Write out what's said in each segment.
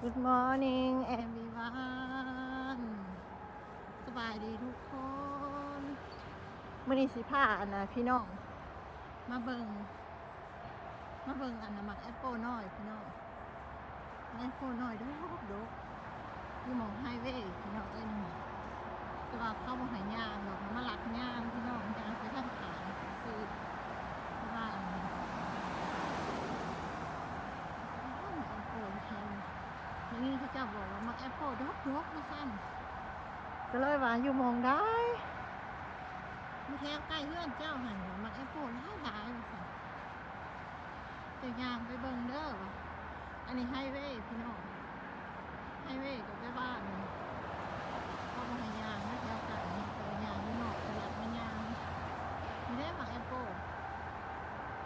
Good morning everyone ສະບາຍດີທຸກຄົນ. ມື້ນີ້ຊິພາອັນນະ ພີ່ນ້ອງມາເບິ່ງ ມາເບິ່ງອັນນະ ໝາກແອັບໂປນ້ອຍພີ່ນ້ອງ. ແອັບໂປນ້ອຍດົກໆ ຢູ່ໝ່ອງໄຮເວພີ່ນ້ອງເອີຍ. ແຕ່ວ່າເຂົາບໍ່ໃຫ້ຍ່າງດອກ ມາລັດຍ່າງພີ່ນ້ອງ ຍ່າງໄປທາງຂ້າງຊື່. ເພາະວ່າອັນນີ້ ໂອ້ຍ ແອັບໂປເຂົາ ໄດ້ຍິນເຂົາເຈົ້າບອກວ່າໝາກແອັບໂປດົກໆ ວ່າຊັ້ນ. ກໍເລີຍວ່າ ຢູ່ໝ່ອງໃດ? ຢູ່ແຖວໃກ້ເຮືອນເຈົ້າຫັ້ນ ໝາກແອັບໂປຫຼາຍໆ ວ່າຊັ້ນ. ເຈົ້າຍ່າງໄປເບິ່ງເດີວ່າ. ອັນນີ້ໄຮເວພີ່ນ້ອງ ໄຮເວກໍແປວ່າອັນນີ້ ເຂົາບໍ່ໃຫ້ຍ່າງນະ ແຖວໃກ້ນີ້ ແຕ່ວ່າຍ່າງຢູ່ນອກ ສະລັດມາຍ່າງ. ນີ້ເດ້ໝາກແອັບໂປ.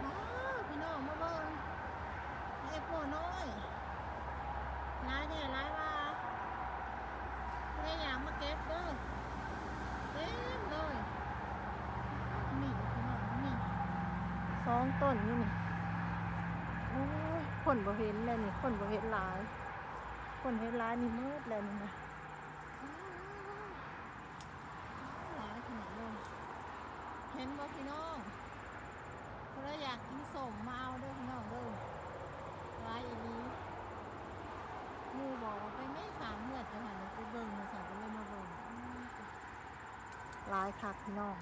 ວ້າວ ພີ່ນ້ອງມາເບິ່ງ ໝາກແອັບໂປນ້ອຍ ຫຼາຍແທ້ຫຼາຍວ່າ. ຜູ້ໃດຢາກມາເກັບເດີ ເຕັມເລີຍ. ນີ້ພີ່ນ້ອງ ນີ້ສອງຕົ້ນຢູ່ນີ້. ໂອ້ຍ ຄົນບໍ່ເຫັນແລ້ວນີ້ ຄົນບໍ່ເຫັນຫຼາຍ ຄົນເຫັນຫຼາຍນີ້ໝົດແລ້ວນີ້ນະ. ຫຼາຍຂະໜາດເລີຍ ເຫັນບໍ່ພີ່ນ້ອງ? ຜູ້ໃດຢາກກິນສົ້ມມາເອົາເດີພີ່ນ້ອງເດີ ຫຼາຍອີ່ຫຼີ. ໝູ່ບອກວ່າໄປແມ້ ຂ້າງເຮືອນເຈົ້າຫັ້ນ ໄປເບິ່ງວ່າຊັ້ນ ກໍເລີຍມາເບິ່ງ. ຫຼາຍຄັກພີ່ນ້ອງ.